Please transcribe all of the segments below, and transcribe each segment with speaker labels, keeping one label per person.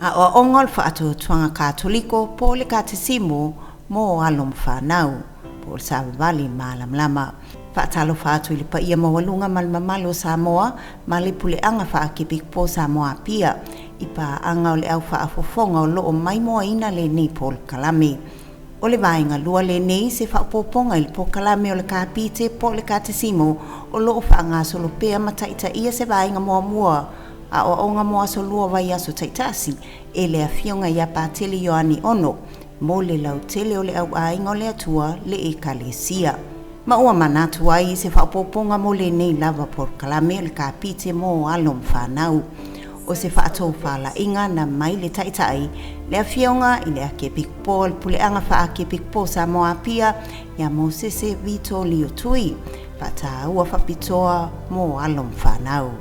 Speaker 1: Aoaoga o le Faatuatuaga Katoliko po o le Katesimo mo alo ma fanau, po o le Savavali Malamalama. Faatalofa atu i le paia maualuga ma le mamalu o Samoa ma le puleaga faakepikopo o Samoa Apia i paaga o le au faafofoga o loo maimoaina lenei polokalame. O le vaega lua lenei se faaopoopoga i le polokalame o le Kapite po o le Katesimo o loo faagasolo pea ma taitaia se vaega muamua aoaoga mo aso lua o vaiaso taitasi e le Afioga ia Patele Ioane Ono mo le lautele o le auaiga o le Atua le Ekalesia. Ma ua manatu ai i se faaopoopoga mo lenei lava polokalame o le Kapite mo alo ma fanau. O se faatofalaiga na mai le Taitai, le Afioga i le Akiepikopo o le Puleaga Faakepikopo o Samoa Apia ia Mosese Vito Lio Tui, faataua faapitoa mo alo ma fanau.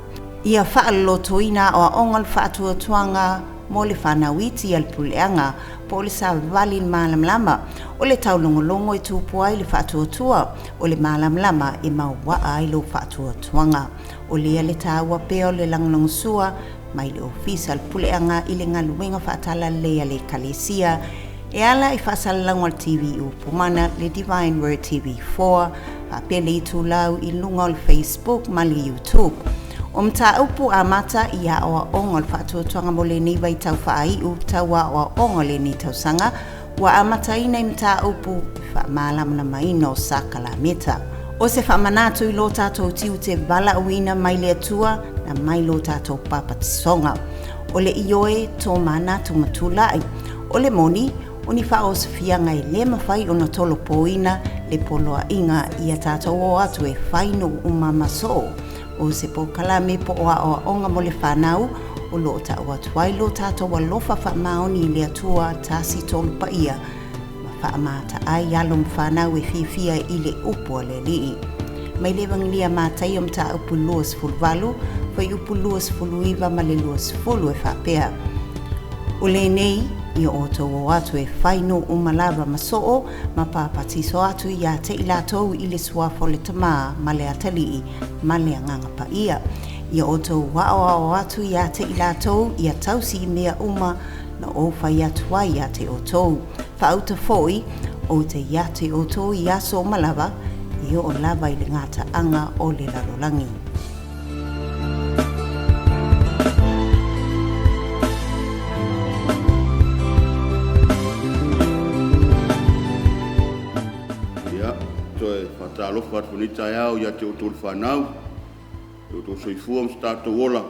Speaker 1: Ia faalolotoina aoaoga o le faatuatuaga mo le fanau iti a le puleaga po o le savavali i le malamalama. O le taulogologo e tupu ai le faatuatua, o le malamalama e mauaa ai lou faatuatuaga. O lea le taua pea o le lagolagosua mai le Ofisa o le Puleaga i le galuega faatalalelei a le Ekalesia e ala i faasalalauga o le TV Upu Mana, le Divine Word TV4, faapea le itulau i luga o le Facebook ma le YouTube. O mataupu amata i aoaoga o le faatuatuaga mo lenei vaitau faaiu tau aoaoga o lenei tausaga ua amataina i mataupu faamalamalamaina o sakalameta. O se faamanatu i lo tatou tiute valaauina mai le Atua na mai lo tatou papatisoga. O le ioe tō manatu ma tulai. O le moni, o ni faaosofiaga e lē mafai ona tolopoina le poloaiga ia tatou o atu e fai nuu uma ma soo. O se polokalame po o aoaoga mo le fanau o loo tau atu ai lo tatou alofa faamaoni i le Atua tasi tolu paia ma faamata ai alo ma fanau e fiafia i le upu a le Alii. Mai le Evagelia Mataio Mataupu 28, fuaiupu 29 ma le 20 e faapea. O lenei, ia outou o atu e fai nuu uma lava ma soo ma papatiso atu ia te i latou i le suafa o le Tamā ma le Atalii ma le Agaga Paia. Ia outou aoao atu ia te i latou ia tausi i mea uma na ou fai atu ai ia te outou. Faauta foi, ou te ia te outou i aso uma lava, e oo lava i le gataaga o le lalolagi.
Speaker 2: Ia, toe faatalofa atu i lenei taeao ia te outou le fanau, lo outou soifua ma so tatou ola,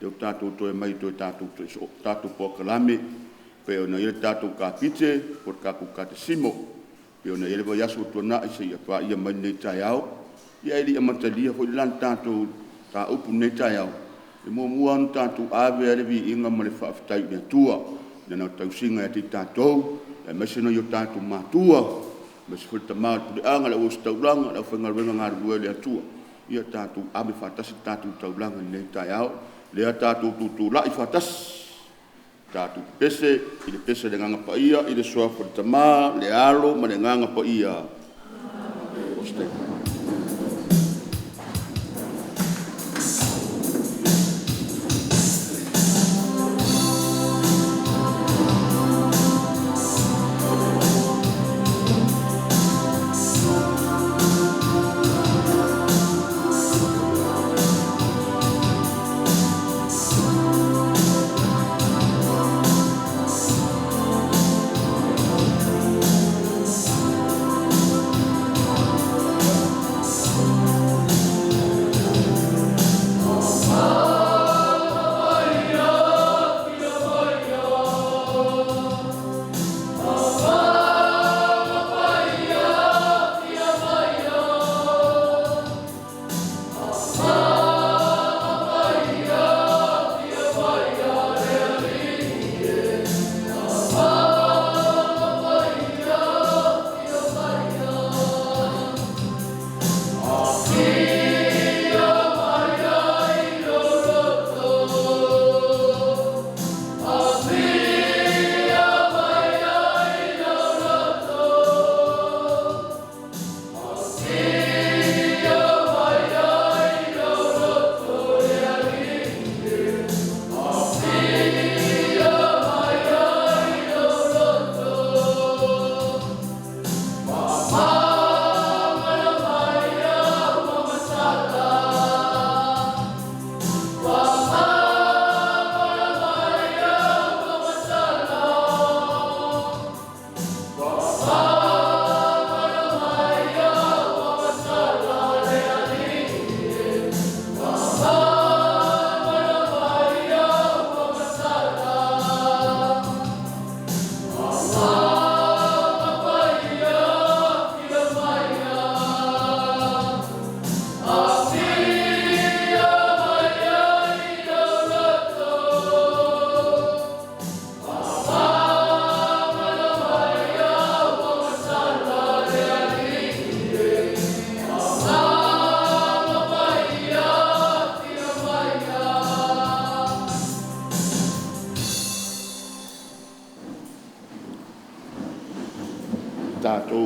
Speaker 2: lea ua tatou toe omai e toe tatou polokalame pei ona i ai le tatou Kapite po o le tatou Kaketesimo pei ona i ai le vaiaso ua tuanai seia paia mai lenei taeao. Ia ae le i amatalia foi la le tatou mataupu i lenei taeao, e muamua lava ona tatou ave le viiga ma le faafetai i le Atua i Lana tausiga ia te i tatou aemaise nai o tatou matua, aemaise foi le Tama o le Puleaga, le Au Ositaulaga, le aufaigaluega galulue a le Atua. Ia tatou ave faatasi le tatou taulaga i lenei taeao, lea tatou te tutulai faatasi, tatou pepese i le pese a le Agaga Paia i le Suafa o le Tama, le Alo ma le Agaga Paia.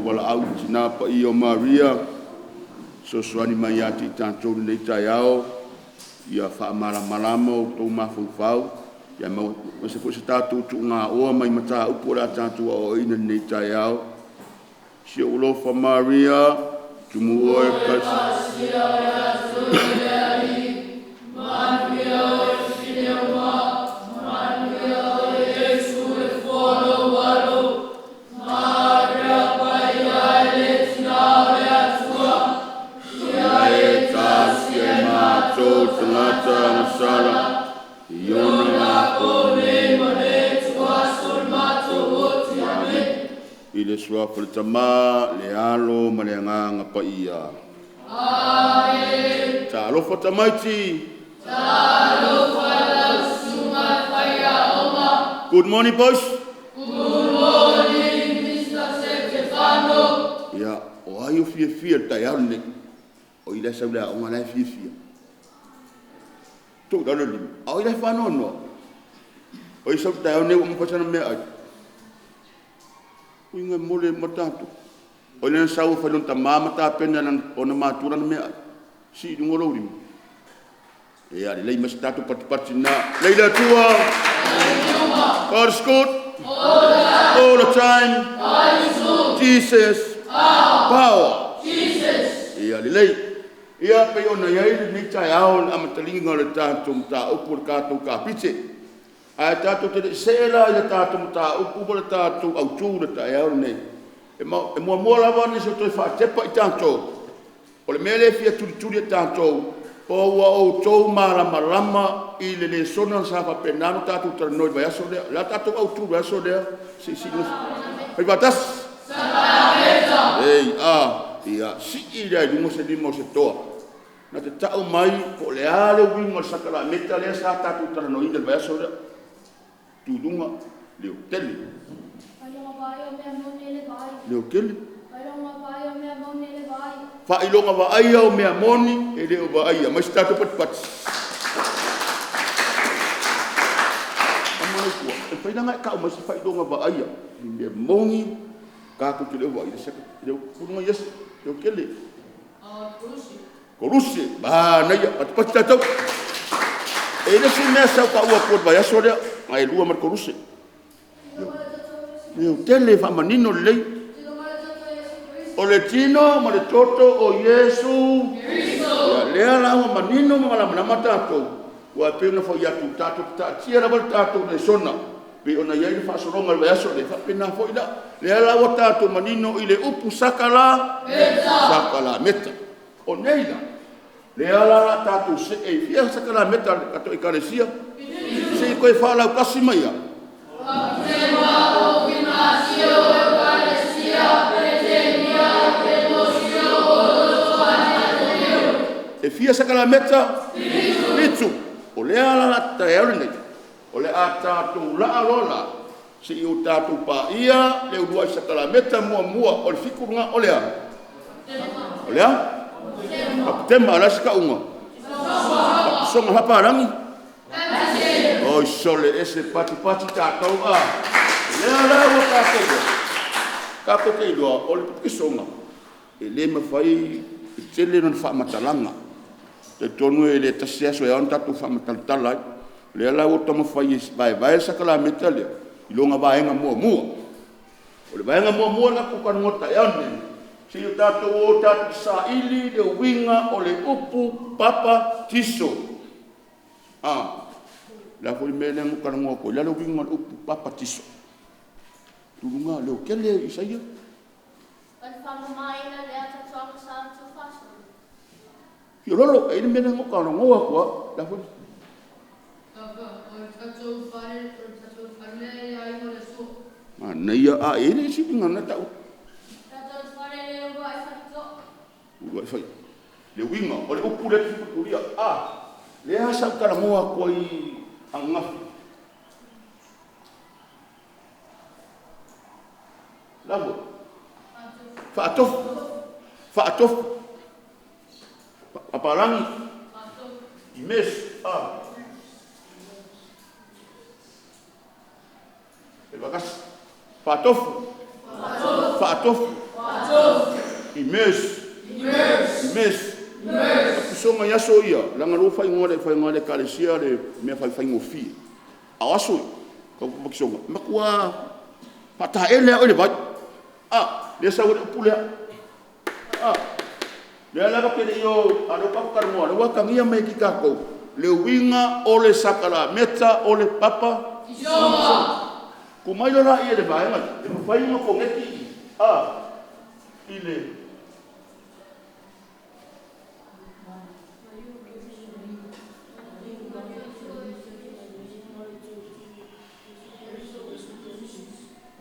Speaker 2: valaau i le Tina Paia o Maria, fesoasoani mai ia te i tatou i lenei taeao, ia faamalamalama outou mafaufau, aemaise foi se tatou tuugaoa mai mataupu o le a tatou aoaoina i lenei taeao. Si ou alofa Maria, tumu oe e talosia e matou tagata agasala, i ona i le suafa o le Tama, le Alo ma le Agaga Paia. Amen. Talofa tamaiti. Talofa lau susuga faiaoga. Good morning, boys. Good morning, Mr. Setefano. Ia, o ai o fiafia i le taeao lenei? O i la e sau i le aoga la e fiafia. Tuu i lalo le lima. A o ai la e faanoanoa? O ai sau i le taeao lenei ua uma fai sana meaai? Uiga e momoli ma tatou. O ai na sau e fai lona tama ma tapena e ona matua lana meaai? Sii i luga lou lima. Ia lelei ma se tatou patipati lena. Lelei le Atua. God is good. All the time. Jesus. Power. Ia lelei. Ia pei ona i ai lenei taeao i le amatalia o le tatou mataupu o le tatou kapite. Ae tatou te le i see la i le tatou mataupu po o le tatou autu i le taeao lenei, e muamua lava ona toe faatepa i tatou, o le mea lea e fia tulituli e tatou, po ua outou malamalama i le lesona sa faapena ona tatou talanoa i le vaiaso lea. O le a le tatou autu i le vaiaso lea? Fai faatasi. Ei, a, ia sii lava i luga se lima o se toa na te tau mai po o le a le uiga o le sakalameta lea sa tatou talanoaina i le vaiaso lea. Tuluga leotele. Leotele. Faailoga vaaia o mea moni e le o vaaia. Mai se tatou patipati. E mafai la ona e tau mai se faailoga vaaia i mea moni tatou te le o vaaia? Tuluga iesi, leotele. Koluse, manaia, patipati tatou. E i ai le isi mea sa ou taua atua i le vaiaso lea, na e lua ma le koluse. Leotele, faamanino lelei. O le tino ma le toto o Iesu Keriso. Lea la ua manino ma malamalama tatou, aua e pei ona fai atu, tatou te taatia lava le tatou lesona pei ona i ai le faasologa i le vaiaso lea, e faapena foi la. Lea la ua tatou manino i le upu sakalameta. Sakalameta. O nei la, lea la o le a tatou see i fia sakalameta a le tatou Ekalesia? Se i toe faalautasi mai lava. E fia sakalameta? Fitu. O lea la o le taeao lenei, o le a tatou laa loa la, se i o tatou paia le uluai sakalameta muamua o le fitu lena, o le a? O le a? Baputema. O le a se tauga? Soga faapalagi? Oi sole ese patipati tatou a! O lea la ua tatou tatou te iloa o le papakisoga e le mafai, e tele lona faamatalaga. E talitonu e le tasi se aso e ao ona tatou faamatalatala ai. O lea la ua ou taumafai e vaevae le sakalameta lea i lona vaega muamua. O le vaega muamua lea o le a tatou talanoa i le taeao lenei, se i o tatou o tatou saili le uiga o le upu papatiso. A, o le a foi le mea lea na ou talanoa atu ai? O le a le uiga o le upu papatiso? Tuluga leotele Isaia. Fiololo, e i ai le mea lea na ou talanoa atu lava, o le a foi le… Manaia, a e i ai le isi uiga na taua? Uluai fai… Le uiga o le upu lea e te fia fetulia. A, lea sa ou talanoa atu ai ananafi. Lafo. Faatofu. Faatofu. Papalagi. Imes. A. Faatasi. Faatofu. Faatofu. Immerse. Immerse. Papisoga i aso ia, leaga lea ua faaigoa e le Ekalesia le mea faifaigofie. A o aso ia, papisoga, e matua faataele lava oe i le vai. A, lea e sau ai le upu lea. A, lea la tatou te le i o, a o lea ua tatou talanoa, o lea ua atagia mai ai tatou le uiga o le sakalameta o le papatisoga. Tuu mai loa lea i le vaega lea, e mafai ona koneti i i, i le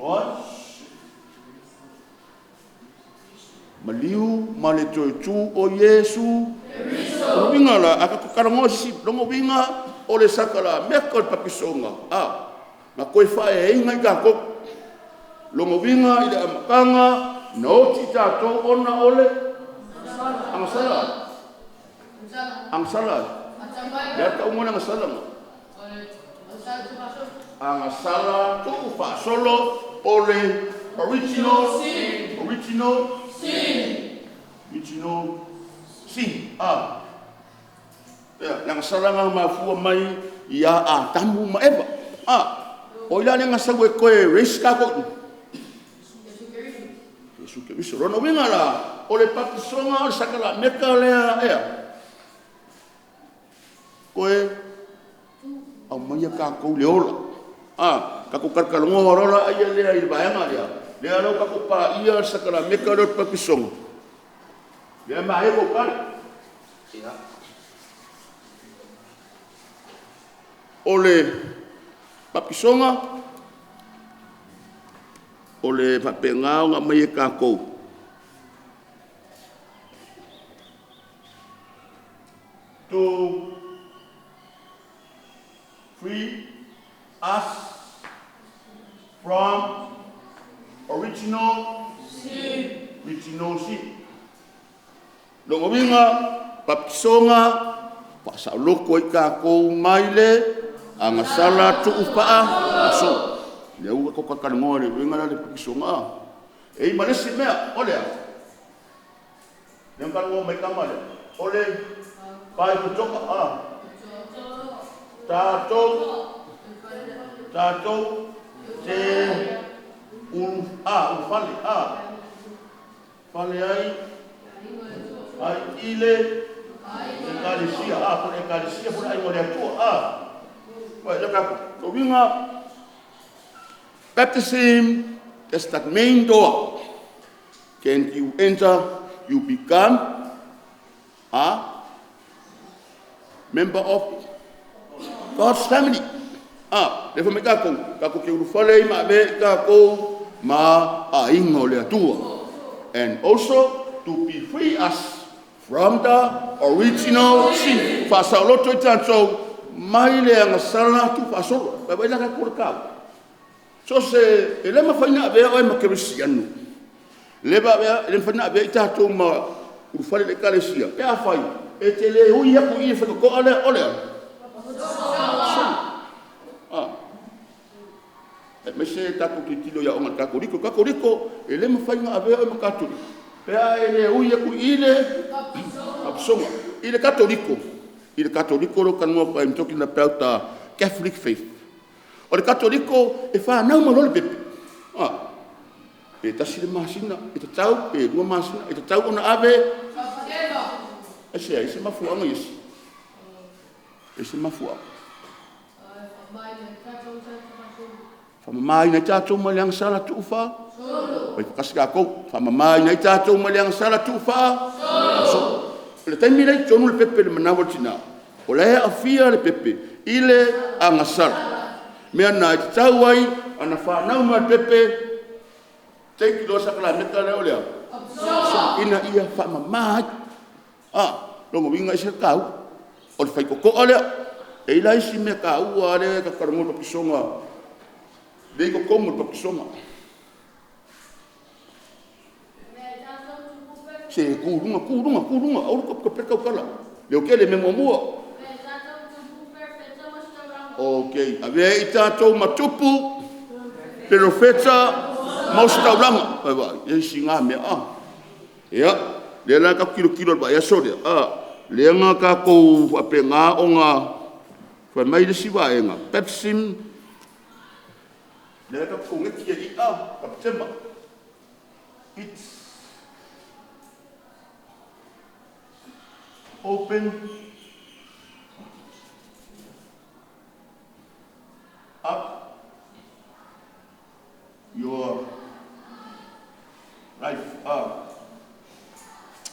Speaker 2: o ai? Maliu ma le toe tu o Iesu. O le uiga la, a tatou talanoa i se isi, lona uiga o le sakalameta o le papisoga, na toe faaeaina ai tatou. Lona uiga i le amataga na oti tatou ona o le agasala. Agasala. Le a le tauga o le agasala? Agasala tuufaasolo o le original sin. Original sin. Original sin. Le agasala na mafua mai ia Atamu ma Eva. O ai la lea na sau e toe erase tatou? Iesu Keriso. Lona uiga la, o le papisoga o le sakalameta lea ea, toe aumaia tatou i le ola. Tatou talatalanoa loa la lea i le vaega lea, lea la ua tatou paia le sakalameta lea o le papisoga, lea e maea tou tala. O le papisoga, o le faapena ona aumai e tatou to free us from original sin. Original sin. Lona uiga, papisoga, faasaoloto ai tatou mai le agasala tuufaaasolo. Lea ua tatou talatalanoa i le uiga lea o le papisoga. E i ai ma le isi mea, o le a? Lea na talanoa mai ai le tama lea, o le faitotoa. Tatou te ulufale fale ai ai i le Ekalesia, po o le Ekalesia po o le Aiga o le Atua. Uai, le tatou uiga, baptism is the main door. Can you enter, you become a member of God's family. Le fai mai tatou, tatou te ulufale ai ma avea i tatou ma aiga o le Atua. And also to be free us from the original sin. Faasaoloto i tatou mai le agasala tuufaasolo. Vaai la tatou le taua. So se, e le mafai ona avea oe ma kerisiano. Le mafai ona avea i tatou ma ulufale i le Ekalesia, pe afai e te le ui atu i i le faitotoa lea o le a? Ah. Aemaise tatou tilotilo i aoga a le Katoliko. Katoliko, e le mafai ona avea oe ma Katoliko pe a e le ui atu i le papisoga. I le Katoliko, i le Katoliko lea ou te talanoa atu ai, I'm talking about the Catholic faith. O le Katoliko, e fanau mai loa le pepe, pe 1 le masina e tatau, pe 2 masina, e tatau ona ave. Aisea? E se mafuaaga isi. E se mafuaaga. Faamamaina ai tatou mai le agasala tuufa. Fai faatasi tatou. Faamamaina ai tatou mai le agasala tuufa. O le taimi lea i totonu le pepe i le manava o le tina, o la e aafia le pepe i le agasala. Mea na e tatau ai ona fanau mai le pepe, take loa le sakalameta lea o le a? Ina ia faamama ai. Lona uiga e ese le taua. O le faitotoa lea. E i ai la isi mea taua lea ta te talanoa i le papisoga, lea e i totonu o le papisoga. Se tu i luga, tu i luga, tu i luga, aua le topetope tautala. Leotele, mea muamua. Ok, avea i tatou ma tupu, perofeta ma ositaulaga. Vai e singa mea a. Ia, lea la ka kilokilo le vaiaso lea, a, lea na tatou faapena ona fai mai le isi vaega, baptism, lea tatou te koneti ai i i, Kapetema. It's open up your life.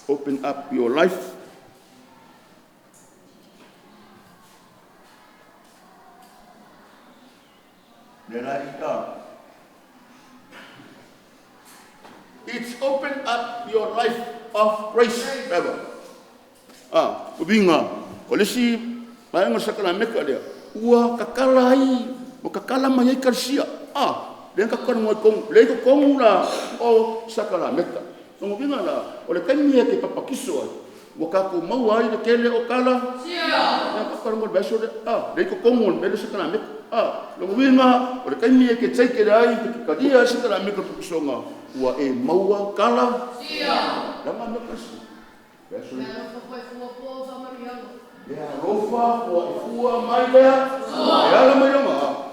Speaker 2: Open up your life. It's open up your life of grace. Ever. Ah, uiga, o le isi vaega o le sakalameta lea, ua tatala ai, ua tatala mai ai ekalesia. Ah, lea na tatou talanoa i totonu, lea e i totonu la o sakalameta. O lona uiga la, o le taimi e te papatiso ai, ua tatou maua ai le tele o tala. Lea na tatou talanoa i le vaiaso lea. Ah, lea e i totonu o le mea lea o le sakalameta. Ah, lona uiga, o le taimi e te take ai, e te talia ai le sakalameta o le papatisoga, ua e maua tala. Leaga mea ekalesia. Vaiaso lea. Le alofa ua i fua mai lea. E ala mai loga.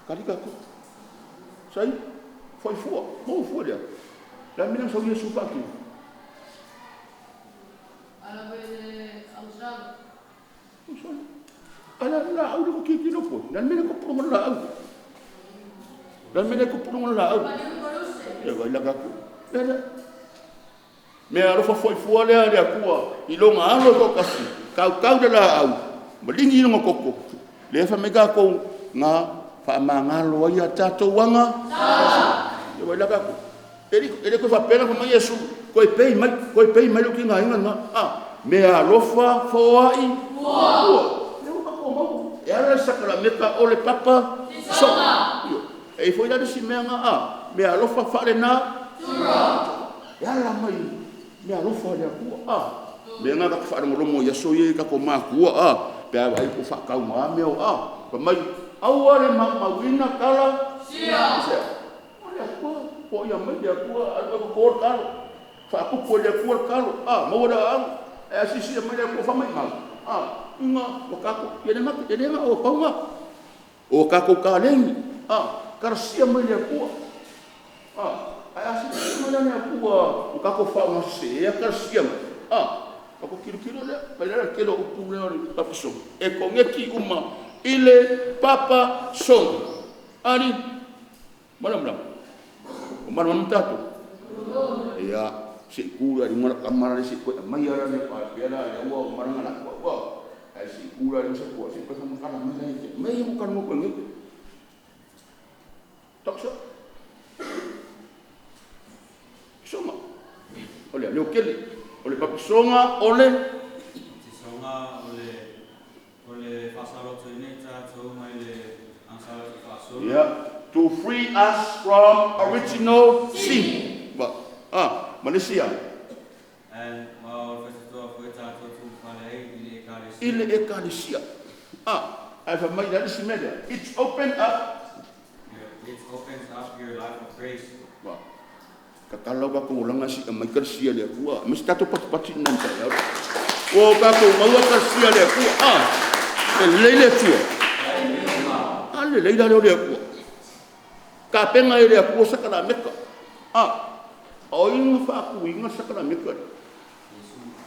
Speaker 2: Kali tatou. Sai, foi fua, mo fua lea. La mea sau Iesu faatu. Ala la au le ko kiki lo po. La mea ko pulunga la au. La mea ko pulunga la au. E vai la ka ku. Le le. Mea alofa foi fua lea le Atua i longa alo ko kasi. Kau kau le la au. Malingi longa koko. Le fa me ka ko nga faamagalo ai a tatou aga. E vai la ka ku. E le ko fa pena fa mai Iesu. Koe pei mai lo ki nga inga nga. Ah, mea alofa foai. Fua. Le ua ka mau. E ala le sakalameta o le papa. Soga. E foi la le si mea nga a. Mea alofa faale na. E ala mai mea alofa le Atua. Ah, mea nga ka whaalongolongo ia so ia ka ko makua a. Pe a ai ko whakau ngā mea o a. Pa mai aua le maumauina kala. Sia. Sia. O le Atua, po ia mai le Atua, alu ko ko kalo. Whaakupu le Atua le kalo. Ah, maua le au. E asisi mai le Atua whamai mau. Ah, inga o kako, ia le mate, ia le nga o paunga. O kako ka lengi. Ah, karasia mai le Atua. Ah, ai asisi mai le Atua, o kako whaunga se, ia karasia mai. Ah, kako kilo kilo lea, pai lea kelo upu lea o le papasoga. E kongeti uma i le papasoga. Ari, malam malam. O malam malam tātou. Ia, se kura i ngora kamara le se koe mai ara le pa pera le ua o maranga la kua ua. Ai se kura le se kua se koe makala mai le te. Mai mo kanu ko ngi. Tokso. Soma. Ole le okele. O le papisonga ole.
Speaker 3: Tisonga ole ole fasaloto nei tātou mai le ansaloto faasolo.
Speaker 2: Yeah, to free us from original sin. Ba, ah, Malaysia.
Speaker 3: And ma o fesitoa foi tātou tu pale ai i le ekalesia.
Speaker 2: I le ekalesia. Ah, ai fa mai la si media. It's open up.
Speaker 3: Yeah, it opens up your life of grace.
Speaker 2: Ba. Ka kalau ka ko langa si mai karsia le akua. Me sta to patipati nan ta ya. O ka ko maua karsia le akua. Ah, e leile tua. Ah, le leila le akua. Ka penga e le akua sa kala meka. Ah, o inga fa ku inga sa kala meka.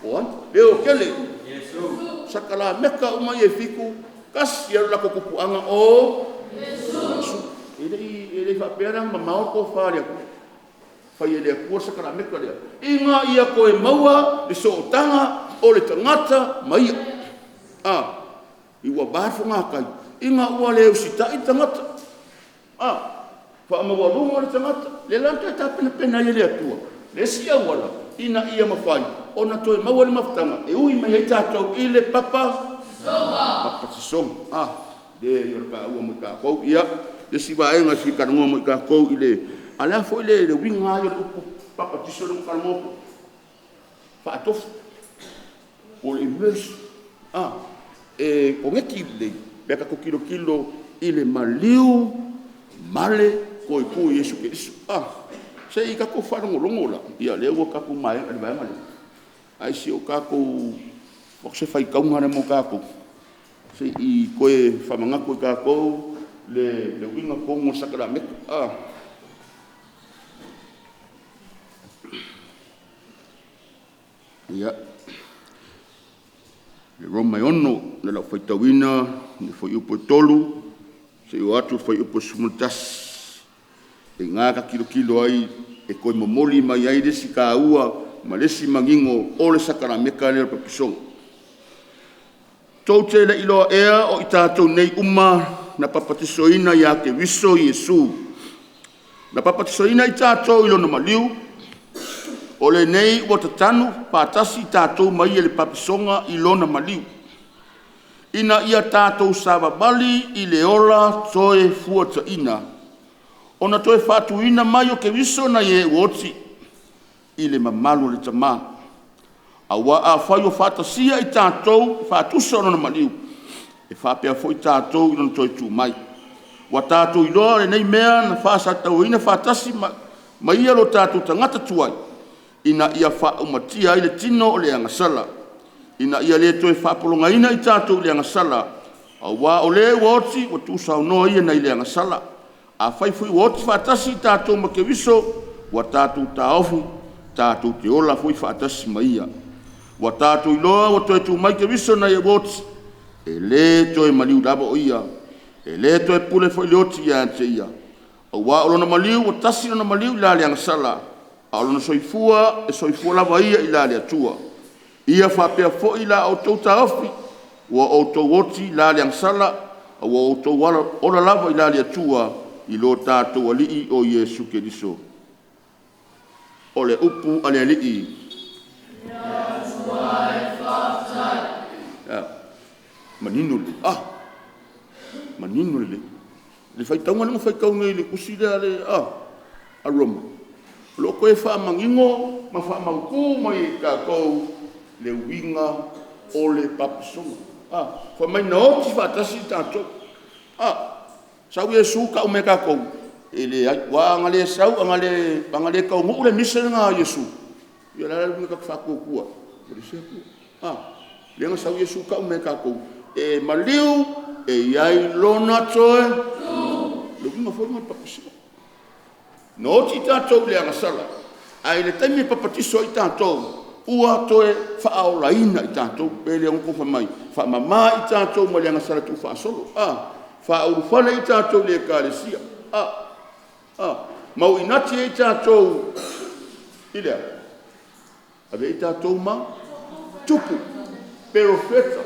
Speaker 2: O an, le o kele.
Speaker 3: Yesu.
Speaker 2: Sa kala meka uma ye fiku kasi la ko kupuanga o Yesu. Ele ele fa pera mamao ko fa le akua. Fai ele akua sa kala meka le. Inga ia ko e maua le sootanga o le tangata mai. Ah, i ua bafo ngā kai. Inga ua le usita i tangata. Ah, fa maua le tangata. Le lanta ta pena pena i le atua. Le sia wala ina ia mawhai. Ona toe maua le mafutanga. E ui mai hei tātou i le papa. Songa. Papa songa. Ah, le i ora ka ua mo ka kou. Ia, le si vaenga si karangoa mo ka kou i le. Alea foi le winga ai o le upu papa tiso le mokalamopo. Whaatofu. O le immerse. Ah, e kongeti le. Peka ko kilo kilo i le maliu male Koe pu Iesu Keriso. Se i tatou faalogologo la, ia lea ua tatou maea i le vaega lea. Ae se i o tatou avatu se faitauga lea mo tatou, se i toe faamanatu i tatou le uiga tonu o le sakaramaka. Ia, Roma e 6 i lau faitauina i le fuaiupu e 3 seia oo atu i le fuaiupu e 11. O i ina ta te tilotilo ai e toe momoli mai ai le isi taua ma le isi manino o le sakaramaka lea o le pepisoga. Tou te le iloa ea o i tatou nei uma na papatisoina ia Keriso Iesu, na papatisoina i tatou i lona maliu? O lenei ua tatanu faatasi tatou ma Ia i le papatisoga i lona maliu, ina ia tatou savavali i le ola toefuataina, ona toe faatuina mai o Keriso nai e ua oti i le mamalu o le Tama. Aua afai ua faatasia i tatou i le faatusa o lona maliu, e faapea foi tatou i lona toe tu mai. Ua tatou iloa lenei mea na faasaatauaina faatasi ma Ia lo tatou tagata tuai, ina ia faaumatia ai le tino o le agasala, ina ia le toe faapologaina i tatou i le agasala, aua o le ua oti, ua tuusaunoa ia nai le agasala. Afai foi ua oti faatasi tatou ma Keriso, ua tatou taofi tatou te ola foi faatasi ma Ia. Ua tatou iloa ua toe tu mai Keriso nai le oti, e le toe maliu lava o Ia, e le toe pule foi le oti ia te ia. Aua o lona maliu ua tasi lona maliu i la le agasala, a o lona soifua, e soifua lava ia i la le Atua. Ia faapea foi la outou taofi, ua outou oti i la le agasala, a ua outou ola lava i la le Atua i lo tatou Alii o Iesu Keriso. O le upu a le Alii. Manino lelei, manino lelei. Le faitauga lea na faitau nei i le tusi lea a Roma, o lo o toe faamanino ma faamautu mai e tatou le uiga o le papatisoga. Fai mai na oti faatasi tatou. Sau Iesu tau mai ia tatou, e leai, aua ana le sau, ana le taunuu le mission lena a Iesu, ia o le a la le uiga o le tatou faatuatua i le Atua? Lea na sau Iesu tau mai ia tatou, e maliu e i ai lona toe. O le uiga foi lena o le papatisoga. Na oti tatou i le agasala, ae i le taimi e papatiso ai tatou, ua toe faaolaina i tatou. Pe le fai mai, faamama i tatou mai le agasala tuufaasolo, faaulufale i tatou i le Ekalesia, mauinati ai tatou i le a? Avea i tatou ma tupu, perofeta,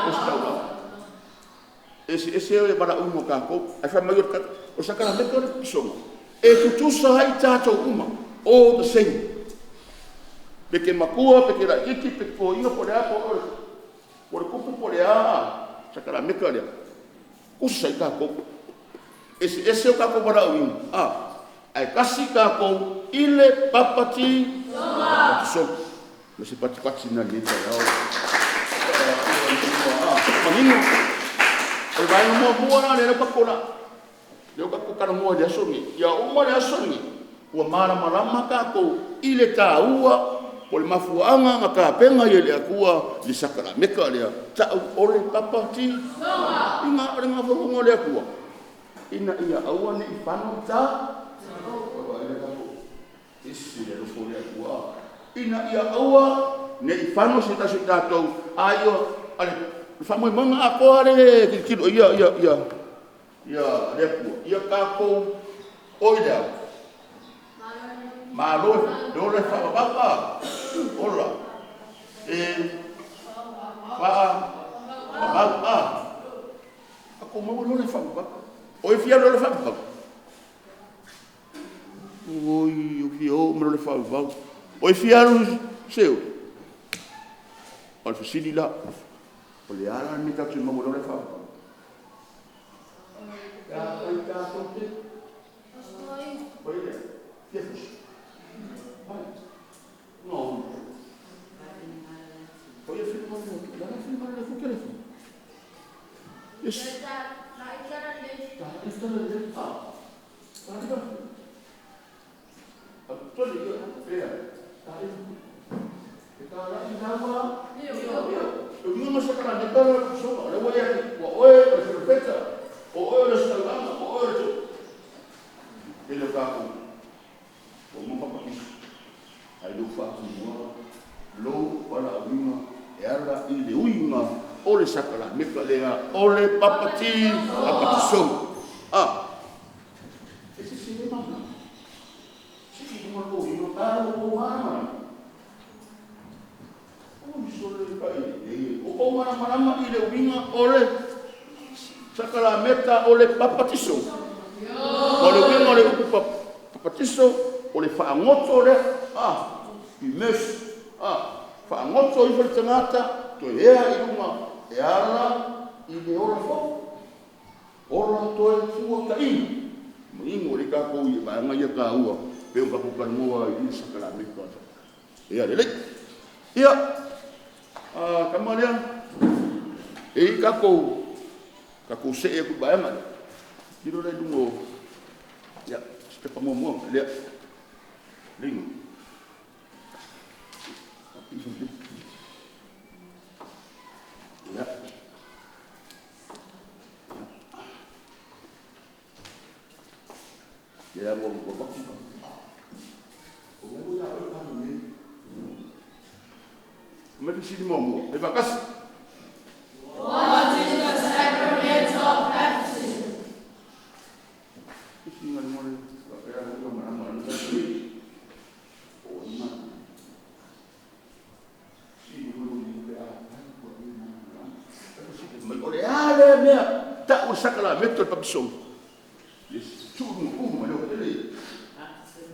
Speaker 2: ositaulaga. E eseese le valaauina o tatou, ae fai mai o le sakaramaka o le papatisoga, e tutusa ai i tatou uma, all the same. Pe e te matua pe e te laitiiti pe e te toeaina po o le a po o le tupu po o le a, sakaramaka lea, e tutusa ai tatou. E eseese o tatou valaauina, ae tasi tatou i le papatisoga. Ma se patipati lena i lenei taeao. Manino. O le vaega muamua la lea ua tatou talanoa i le aso lenei, ia uma le aso lenei ua malamalama tatou i le taua o le mafuaaga na tapena ai e le Atua le sakaramaka lea e ta'u o le papatisoga. O le mafaufauga o le Atua ina ia aua ne i fano i ta, ese le alofa o le Atua, ina ia aua ne i fano se tasi o tatou. A ia o le faamoemoega atoa lea e tilotilo i ai le Atua, ia tatou o i le a? Malo le ola e faavavau, ola e faavavau. Tatou maua le ola e faavavau. O ai e fia alu e ola faavavau? Oi, ou te fia o uma i le ola faavavau. O ai e fia alu i Seoli? A o le fesili la, o le a la le mea tatou te maua i le ola faavavau? Pe afai tatou te faia le a? Finagalo o le a le finagalo o le Atua? Yes. Ole papati papatiso. Ah. Ese si le mama. Si ki mo lo yo ta o mama. O so le pa i. O o mana mana i le winga ole sakalameta ole papatiso. O le winga ole papatiso ole faangoto le ah i mes ah faangoto i fale tangata to ea i lunga e ala i le ora fo. Ora toe fua ka inu. Ma ingo le kako i vaanga ia ka ua. Pe o kako ka ngoa i sakalameta. Ia le lei. Ia. Kama lea. E i kako. Kako se e ku vaanga. Tiro le lungo. Ia. Stepa mua mua. Lea. Lingo. Ia. Ia mo mo mo. O mo ia o ka ni. Me fi si mo mo. E va kas.
Speaker 4: What is the sacrament of baptism?
Speaker 2: Si ngal mo le. Ya mo ma ma ni. O ma. Si mo ni pe a. Ma o le ale mea ta o sakala metto papisom. Yes.
Speaker 5: Baptism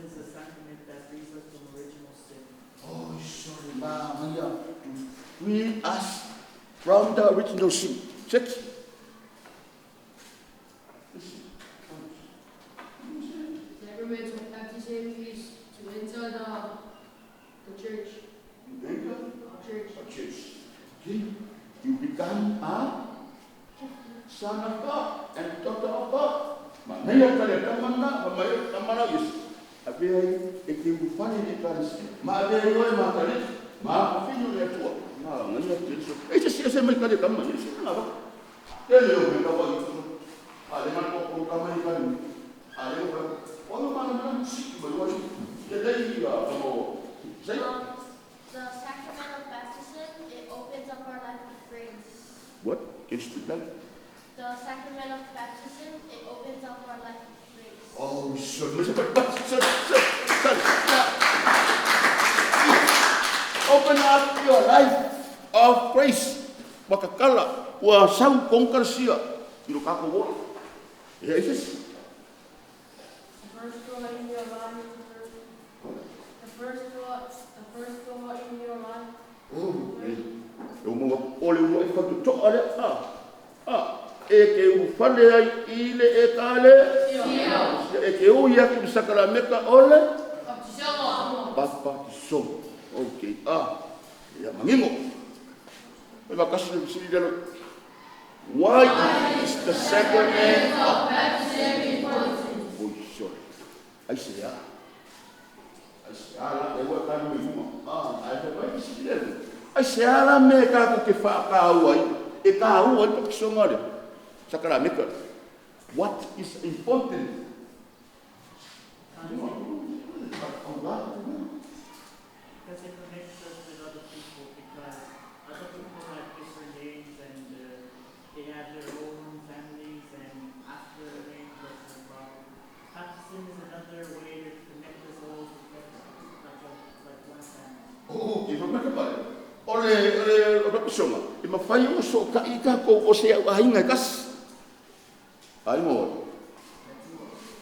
Speaker 5: is a sacrament that frees us from original sin.
Speaker 2: Oh, sorry, ma, Maria. To free us from the original sin. Check.
Speaker 4: Sacrament of baptism is to enter the church.
Speaker 2: You enter
Speaker 4: A church.
Speaker 2: A church. Okay. You become a son of God and daughter of God. Manaia ka le tamana, mamaia tamana yes. Abe ai e te ufale le karisi. Ma abe ai oe ma kare, ma afinu le atua. Ma ngani te so. E te sia se mai kare kama ni se na ba. Te le o me ka wa i. A le ma ko ko kama i kare. A le o o no ma na si ma wa si. Te le i a kamo. Say.
Speaker 6: The sacrament of baptism, it opens up our life with grace.
Speaker 2: What? Can you speak that?
Speaker 6: The sacrament of baptism, it opens up our life with grace.
Speaker 2: Oh, so open up your life of grace. Wakakala, wa sau kongkarsia. Iro kako wola. Yeah, is this?
Speaker 4: The first law in your life. The first law in your life.
Speaker 2: Oh, eh. O mo ole ua i whatu toa le. Ah. Ah. E ke ufale ai i le e kale. E ke o ia ki sakalameta ole. Papa so. Okay. Ah. Ia mangingo. E makasi le sili lelo. Why is the sacrament of
Speaker 4: baptism important?
Speaker 2: Oh, sorry. Ai se ya. Ai se ala e wa tanu i uma. Ah, ai te vai sili lelo. Ai se ala me ka ku ke wha ka ua i. E ka ua i pakisonga le. Sakarameka. What is important?
Speaker 5: Because it connects us with other people, because other people have different names and they have their own families and after names as well. Baptism is another way to connect us all together, like one family.
Speaker 2: Oh, okay, remember. Ole ole o e mawhai o so ka i ka ko o se au ahinga kas. Ai mo.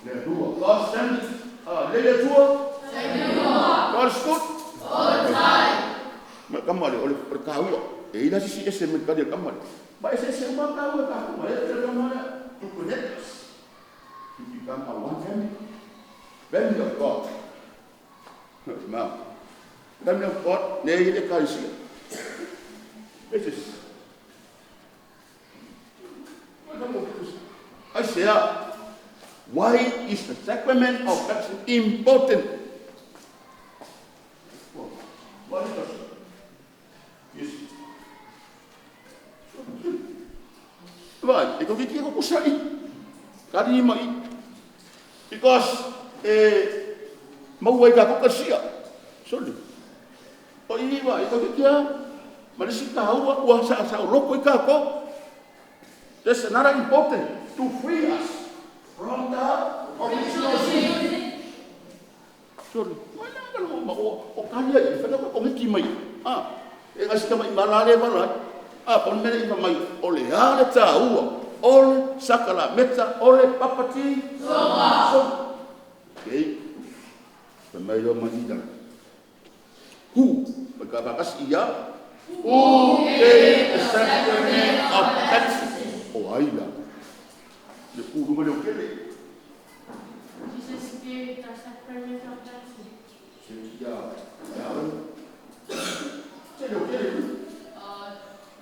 Speaker 2: Le tua. God send. Ah, le tua. God is good.
Speaker 4: All the time.
Speaker 2: Ma kamale ole ole ka ua. E ina sisi ese me ka kamale. Ma ese ese uma ka ua ka ma le kamale to connect us. To become a one family. Family of God. Ma. Family of God ne i le ka isi. This is. Ai se a. Why is the sacrament of baptism important? Why is it? Yes. Vai, e ko ki ko kusai. Kari mai. Because mau ai ka ko kasia. Sorry. O i vai, e ko ki kia malisi ka hua ua sa sa loko i ka ko. There's another important to free us from the original sin. Sorry. Wala ka lo ma o kaya i fa ko ko ki mai. Ah, e ga sika mai malale wala. Ah, pon mele i mai o le ale ta ua. Ole sakala meta ole papati. Soma. Okay. Pa mai lo mai da. Who? Ka ba kas ia. Who gave the sacrament of baptism? O ai la. Le puru ma le o kele.
Speaker 4: Jesus gave the sacrament of baptism.
Speaker 2: Se ia. Ia. Se le o kele.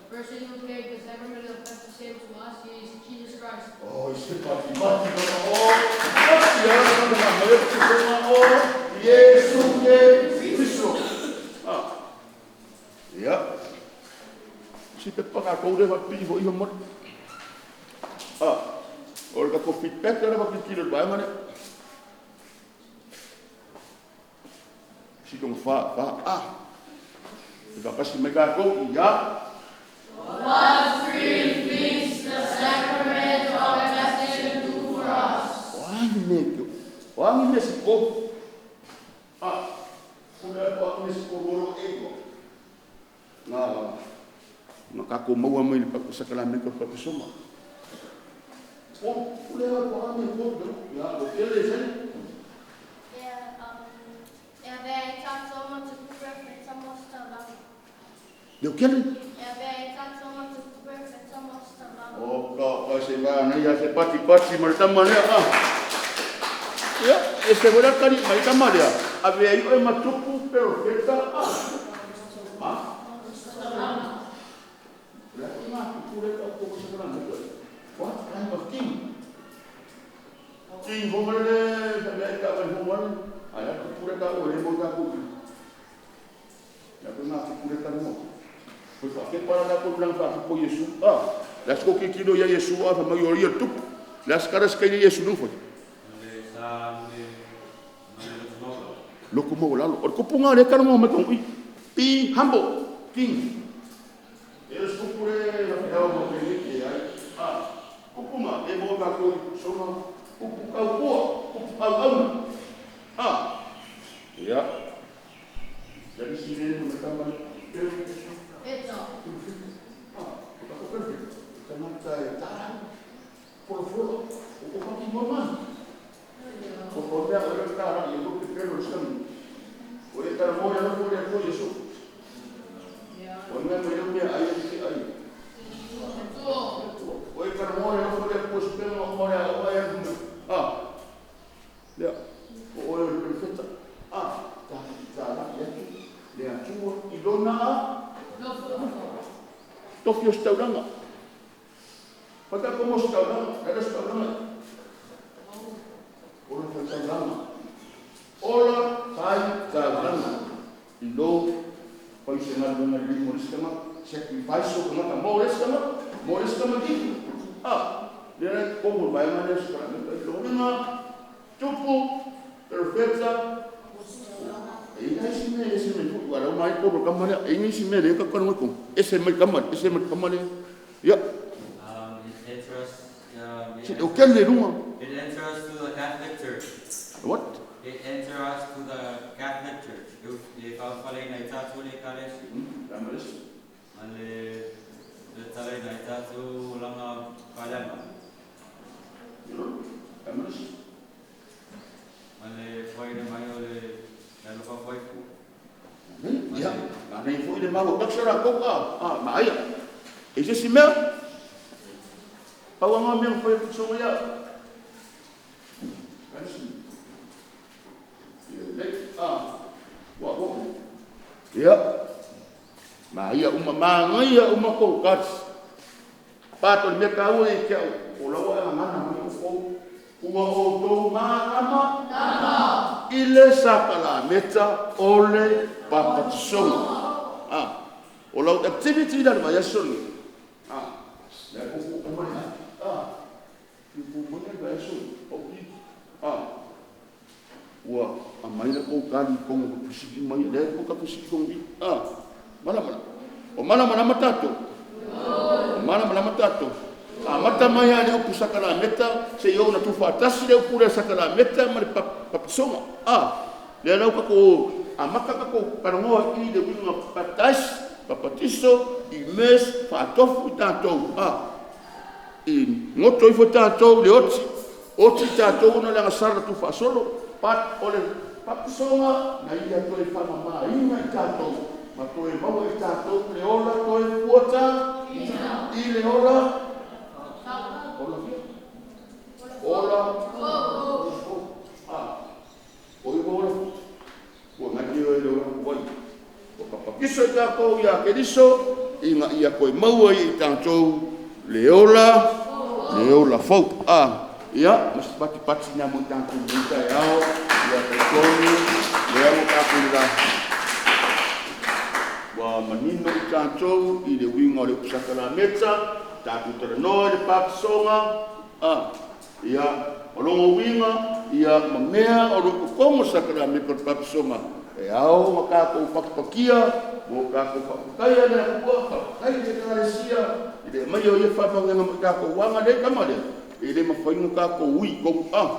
Speaker 4: The person who gave the sacrament of baptism to us is Jesus Christ.
Speaker 2: Oh, se pati pati no o. Pati ia na na ma le te o. Yesu ke Kristo. Ah. Ia. Si te paka ko re va pi fo i mo. Ah. O le ka ko feedback ra va pi kilo ba ngane. Si dong fa fa ah. Te va kasi me ka ko ia.
Speaker 4: What three things the sacrament of baptism do for us?
Speaker 2: Wangi me ko. Wangi me si ko. Ah. Ko le ko me si ko ro e ko. Na na ka ko maua mai le pa sakala me ko pa soma. O o le ko ame ko do. Ya o ke le se.
Speaker 6: E avea tatou matupu feta mostalama.
Speaker 2: Le o ke le.
Speaker 6: E avea tatou matupu feta mostalama.
Speaker 2: O ka ka se va na ya se pati pati martama le ah. Ya, este vola kari mai tamaria. Avea i o matupu pero feta ah. Ah. What kind of king? King homale, sabi ka ba homale? Ay ko pure ka o le mo ka ko. Ya ko na pure ka mo. Ko fa ke para la ko lang fa ko Yesu. Ah, las ko ki kilo ya Yesu ah fa ma yo yo tup. Las caras que Yesu no foi. Loko mo lalo. O ko punga le ka mo me ko i. Be humble, king. Eles ko pure la ka mo ke ni ai. Ah, ko punga e mo ka ko soma ko ka ko ko ka au. Ah. Ya. Jadi sini mo ka ma.
Speaker 4: Eto.
Speaker 2: Ah, ko ka ko ka ta ta. Por favor, o ko ka mo ma. O ko me a ka ra yo ko pero skan. O e ta mo ya no ko le ko Yesu. O me me me ai ai. O e ta mo ya no ko le ko skan mo ya o ya. Ah. Ya. O e perfecta. Ah, ta ta la ya. Le atua ilona. Tofio stauranga. Pata como stauranga, era stauranga. Ola fai tauranga. Ola fai tauranga. Ilo fai senal dona li moristama, sacrifice o ngata moristama, moristama di. Ah, le ra como vai manes para me lo nga tupu perfecta. E si me ese me fu ara mai ko kamare e si me le ka kono ko ese me kamare ese me kamare. Ya.
Speaker 3: It enters
Speaker 2: o ke le runga.
Speaker 3: It enters to the Catholic Church.
Speaker 2: What?
Speaker 3: It enters us to the Catholic Church. E fa fale na itatu le kalesi.
Speaker 2: Amalis.
Speaker 3: Ale le tale na itatu langa palama.
Speaker 2: Amalis.
Speaker 3: Ale foi le mai ole na lo fa foi fu.
Speaker 2: Ya, na nei foi le mau taksara ko ka. Ah, maia. E se si mea. Pau nga mea foi ku songa ya. Ah, wa wa. Ya. Maia uma mangaia uma ko kat. Pato me ka o e ke o la wa ngana mo ko Ua outou malama i le sakalameta o le papatisoga. O lau activity la le vaiaso lenei. Le o o mai i pu mai le vaiaso o ki. Ua aumai le kou kali kongo ko pusiki mai le ko ka pusiki kongo. Mala mala. O mala mala tatou. O mala mala tatou. Amata mai a le upu sakalameta se i oo ina tuufaatasi le upu lea sakalameta ma le papatisoga. Lea la ua tatou amata tatou talanoa i le uiga baptize, papatiso, immerse, faatofu i tatou, i goto ifo tatou i le oti, oti tatou ona o le agasala na tuufaasolo. But o le papatisoga, na Ia toe faamamaina i tatou ma toe maua e tatou le ola toe fuata i le ola ola fia ola o i ola ua nani oe le ola wai ua papatiso i tatou ia Keriso ina ia toe maua ai e i tatou le ola fou. Ia, ma se patipati na mo i tatou i lenei taeao, ia talitonu lea ua tatou i le ua manino i tatou i le uiga o le upu sakalameta, tatou talanoa i le papatisoga, ia, o lona uiga, ia, ma mea o lo o i totonu o le sakalameta o le papatisoga, e ao ona tatou patipatia mo tatou faafetaia le Atua, faafetai i le Ekalesia i le aumaia o ia faamanuiaga mo i tatou, aua ana leai tama lea, e le mafai ona tatou ui i totonu.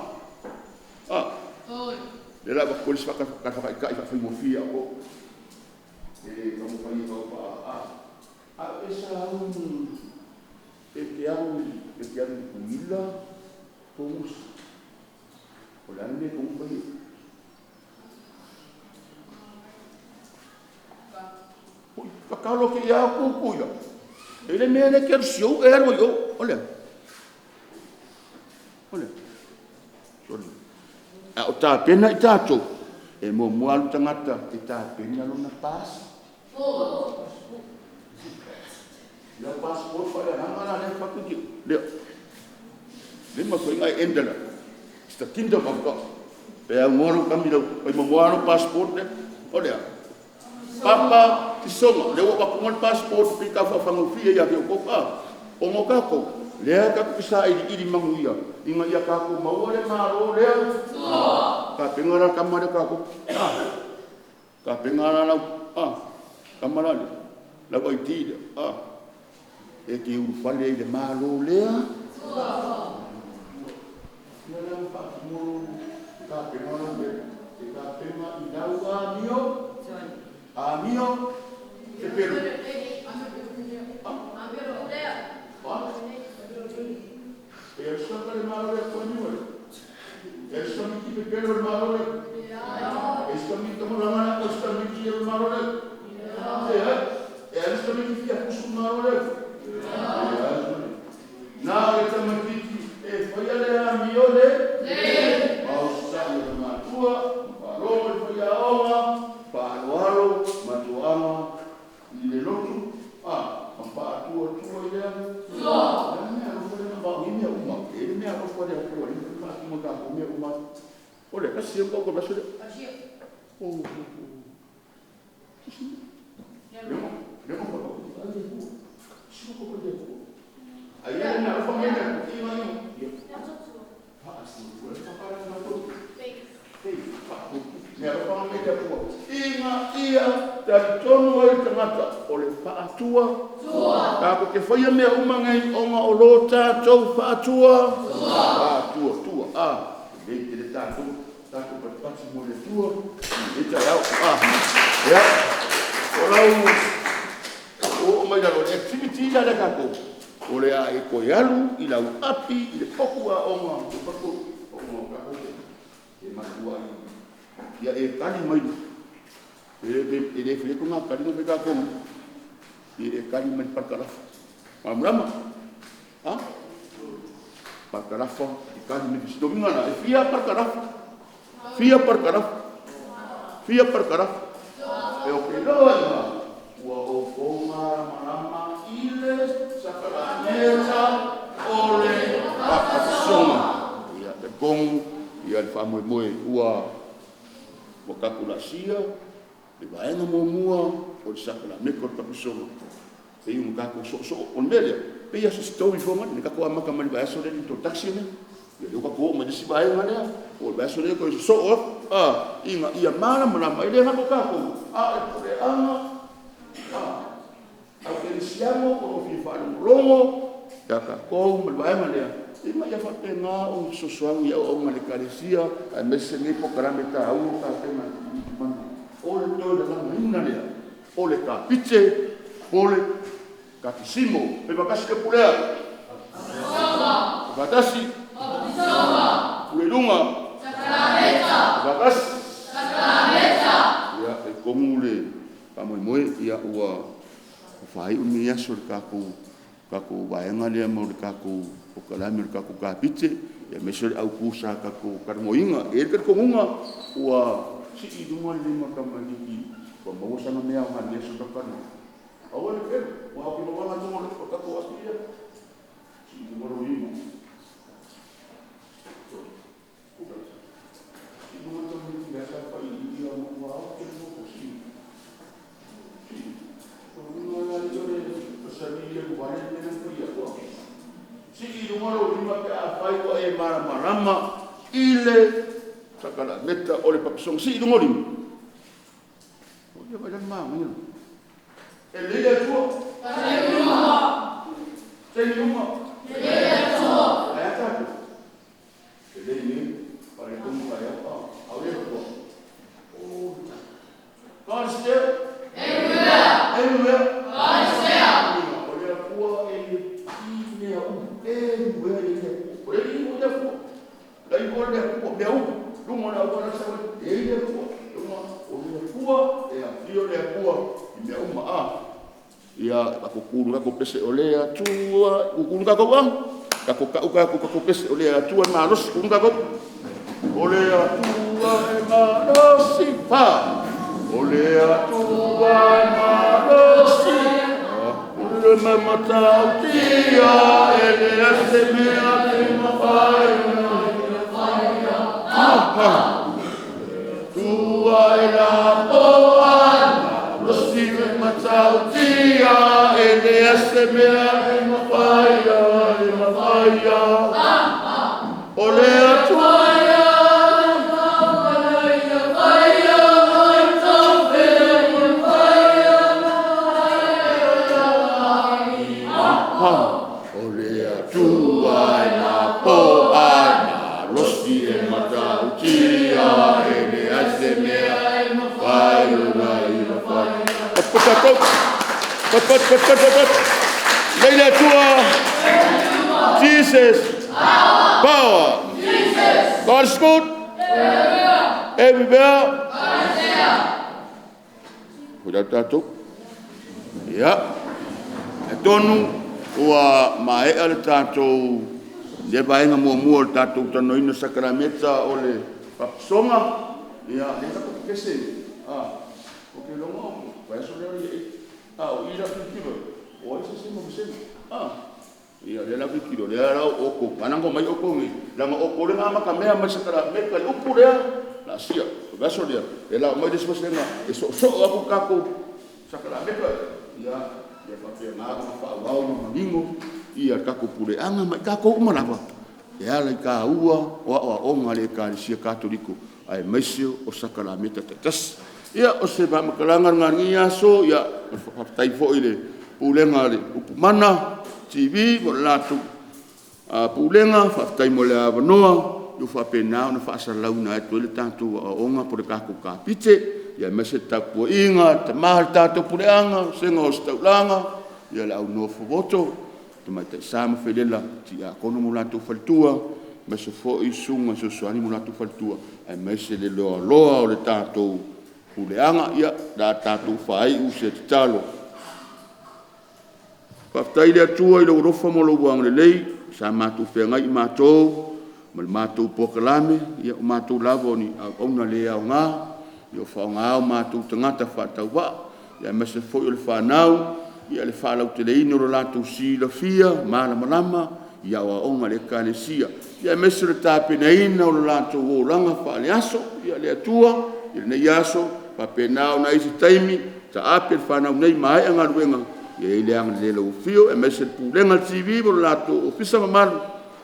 Speaker 2: Lea o le a avatu ai le isi tala faataitai faafaigofie ia outou. E taumafai e tau faa… A o e sauni e te alu i Tutuila Togusi. O le a le mea e te fai ai? Tatalo atu ia Tutuila. E le mea lea e te alu sio e alu ai i o. O le a? O le a? Sole. A o tapena i tatou, e muamua alu le tagata e tapena lona passport. Lau passport faaleagaga la lea e fatu i lea. Le mafai ona e enter It's the kingdom of God. Pe aunoa lou kami lau, pai mamoa lou passport lea. O le a? Papa tisoga. Lea ua avatu le passport pe tau faafagofie ia te outou. Ona o tatou, lea tatou te sailiili manuia, ina ia tatou maua le Malo lea. Tapena la tama lea tatou. Tapena la lau, tama la lea, lau ID lea. E te ulufale ai i le Malo lea. Ia la ua faatino lou tapena lau mea. E tapena i lau amio, amio, pepelo. E alu saka le Malo lea koe niu e. E alu samiti pepelo le Malo lea. E samiti tamulanga la koe samiti le Malo lea. E alu samiti fia kusu Malo lea. Na o le tamaititi e faia le amio le ma onosai i ona matua, ma faalogo i le faiaoga, faaaloalo ma toaga i le lotu, ma faatuatua i le Atua. O le a le mea alofa lea na vaai mea uma? E i ai le mea alofa le Atua e faatino e tatou mea uma. O le kasi e ko maso le. Oh. Le mo ko ai le ku. Si ko ko le ku. Ai le mea alofa me le ku i mai. Ha asu ku e fa para na to. Mea alofa me le ku. Inga ia talitonu ai tagata o le faatua. Tatou te faia mea uma nei ona o lo tatou faatua. Faatua tua. Lelei tele tatou patipati mo le Atua i lenei taeao. Ia, o lau oo mai lalo i le activity la lea tatou, o le a e toe alu i lau api i le potu aoga o tatou ona o tatou te matua ia e tali mai e le fai atu ngā tali na fai tatou e tali mai le parakalafa. Malamalama? Parakalafa e tali mai fesitomiga la e fia parakalafa. Fia parakalafa. Fia parakalafa. E o ke loa iga ua outou malamalama i le sakalameta o le papatisoga. Ia, talitonu Faamoemoe ua ua tatou laasia le vaega muamua o le sakalameta o le papisoga pei ona tatou soosoo. O le mea lea, pei lava o se story foi lea, tatou amata mai le vaiaso lea i le introduction lea, ia lea ua tatou oo mai le isi vaega lea, o le vaiaso lea toe sosoo atu, ina ia malamalama. E le gata o tatou, a o le puleaga aufaikerisiano o lo o fia faalogologo ia tatou ma le vaega lea, ina ia faapena ona fesoasoani i auaunaga a le Ekalesia aemaise lenei polokalame taua ua tapena e tuuina mai. O le toe lalagaina lea o le kapite po o le katisimo. Fai faatasi le upu lea. Fai faatasi. Pule i luga. Fai faatasi. Ia, e talitonu le faamoemoe ua faaiu lenei aso i le tatou vaega lea mo le tatou polokalame o le tatou kapite, aemaise o le autu sa tatou talanoaina. E i ai le talitonuga ua sii i luga le lima o le tamaitiiti ua maua sana mea aoga i lenei aso talu ona talanoa. Aua le pelu, aua ou te iloa lava o le tatou aso ia. Sii i luga lou lima. Sii i luga le tamaitiiti la e saofai i i, ua matua Sii i luga lou lima pe afai ua e malamalama i le sakalameta o le papisoga. Sii i luga lou lima. Ia vaai la i le manaia. E lelei le Atua? Taimi uma. Ae a tatou? Lelei nei, faaletonu taeao, a o le Atua, o le God is still everywhere. Everywhere. God is there. O le Atua e i mea uma. Everywhere e i le Atua. O le Alii o le Atua. La i o le Atua, mea uma. Luga o le auala sau ai, e i le Atua. Luga o le Atua, e afio le Atua i mea uma. A. Ia, tatou tu i le tatou pese o le Atua. Tutu tatou a? Tatou tau tatou tatou pese o le Atua e malosi. Tutu tatou. O le Atua e malosi. Fa. O le Atua e malosi. O le matautia e leai se mea e mafai ona ia faia. Atua e lapoa malosi le matautia e leai se mea e mafai e mafaia. O le Atua O le Atua e lapoa malosi e matautia e leai se mea e mafai ona ia faia. Pat pat pat pat pat pat pat. Lei le Atua. Jesus. Power. Power. Jesus. God is good. Everywhere. Everywhere. God is there. Ko tatou. Ia, atonu ua maea le tatou lea vaega muamua o le tatou talanoaina o sakalameta o le papisoga. Ia, lea tatou te pese, a, ou te iloa o vaiaso lea o le 8, a o i lau tilotilo, o ai se isi ma vasega, a. Ia, lea la tilotilo, lea la o outou, ana omai outou nei, leaga o outou lea na amatamea mai sakalameta i le upu lea, laasia. O le vaiaso lea, e la omai le isi vasega e soosoo atu le tatou sakalameta, ia, ia faapena ona faaauau ma manino ia tatou puleaga ma i tatou uma lava e ala i taua o aoaoga a le Ekalesia Katoliko aemaise o sakalameta taitasi. Ia, o se faamatalaga lena i lenei aso. Ia, faafetai foi i le pulega a le Upumana TV ma le latou pulega, faafetai mo le avanoa ua faapena ona faasalalauina atu ai le tatou aoaoga po o le tatou kapite, aemaise le tapuaiga a le tama o le tatou puleaga, le Vasega o Ositaulaga, le au Nofo Tamaitai Sa ma Felela, Tiakono ma o latou faletua, aemaise foi susuga i fesoasoani ma o latou faletua, aemaise le loaloa o le tatou puleaga. Ia, o le a tatou faaiu i se tatalo. Faafetai i le Atua i lou alofa ma lou agalelei sa matou feagai matou ma le matou polokalame, ia o matou lava o ni auauna le aoga, ia faaaoga o matou tagata faatauvaa aemaise foi o le fanau i le faalauteleina o le latou silafia malamalama. i aoaoga a le Ekalesia, aemaise o le tapenaina o le latou olaga faale-aso. Ia le Atua i lenei aso, faapena ona i ai se taimi taape le fanau nei maea galuega, ia i ai le agalelei o lau Afio aemaise le Pulega a le TV ma le latou Ofisa mamalu,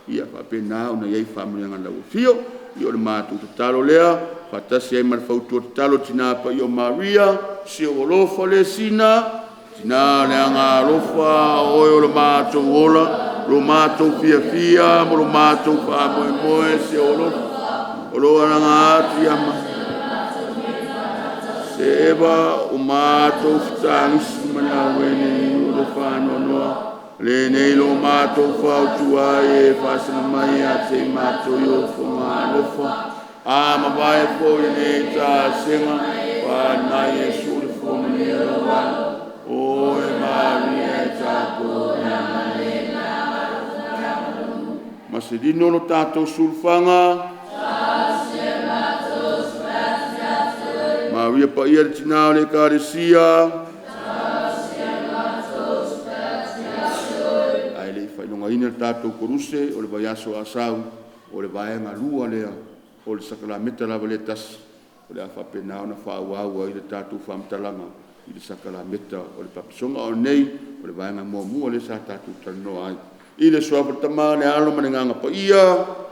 Speaker 2: ia faapena ona i ai faamanuiaga a lau Afio. Ia o le matou tatalo lea faatasi ai ma le fautua tatalo a Tina Paia o Maria, si ou alofa lea Sina, Tina o le Agaalofa, o oe o lo matou ola, lo matou fiafia ma lo matou faamoemoe, si ou alofa, o lo o alaga atu ia Se eva o matou fetagisi ma le auene i le faanoanoa, lenei lo matou fautua ai e faasaga mai ia te i matou i ou fogaalofa. A mavae foi lenei tasega, faaali mai Iesu i le fua manuia o lou alu. O e Maria e tapunia Ma se lino lo tatou sulufaga. Maria Paia le Tina o le Ekalesia. Ae le i faailogaina le tatou Koluse o le vaiaso Asau, o le vaega lua lea o le sakalameta lava lea e tasi o le a faapena ona faaauau ai le tatou faamatalaga i le sakalameta o le Papatisoga. A o lenei, o le vaega muamua lea sa tatou talanoa ai i le Suafa o le Tama, le Alo ma le Agaga Paia.